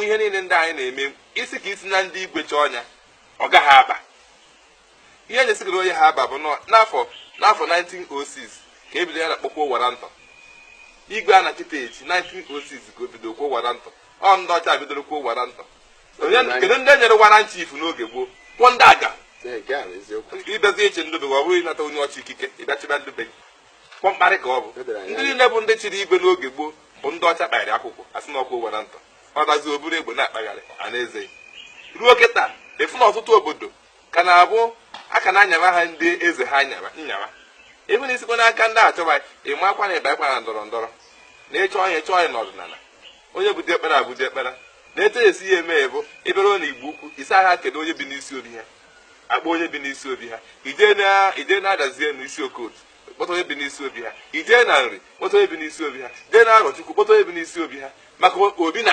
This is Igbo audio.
Ihe niile ndị anyị na-eme, isi ka isi na ndị igwe chọọ ọnya, ọ gaghị aba. Ihe nyesịgịrị onye ha aba bụ n'afọ 1906 ka ebido ya na-akpọkwa warrant. Igwe a na-achịta echi 1906 ka o bido kwuo warrant. Ọ ndị ọcha bidoro kwuo warrant. Kedu ndị nyere warrant chief n'oge gboo? Kwuo ndị aga. Ee, nke a bụ eziokwu. Ịbịazi eche ndube, ọ bụrụ ịnata onye ọchị ikike ịbịa chịba ndube gị, kwọ mkparị ka ọ bụ. O doro anya. Ndị niile bụ ndị chịrị igwe n'oge gboo bụ ndị ọcha kparịrị akwụkwọ, asị na ọkwa warrant. Ọ dazi oburu egbe na-akpagharị a na-ezeghị ruo kịta. Efu na ọtụtụ obodo ka na-abụ aka na-anyara ha ndị eze ha anyara nnyara ebe na isikwa n'aka ndị achọba ịmakwa na ịbakwa na ndọrọ ndọrọ na ịchọ onye chọọ ya n'ọdịnala. Onye bụ diekpara abụ diekpara na etu esi ya eme bụ ịbịara na Igbo Ukwu, isi agha, kedu onye bi n'isi obi ha? Akpọ onye bi n'isi obi ha. Ijee na-adazie n'isi Okotu, kpọta onye bi n'isi obi ha. Ijee na Nri, kpọta onye bi n'isi obi ha. Jee na Arọchukwu, kpọta onye bi n'isi obi ha, maka obi na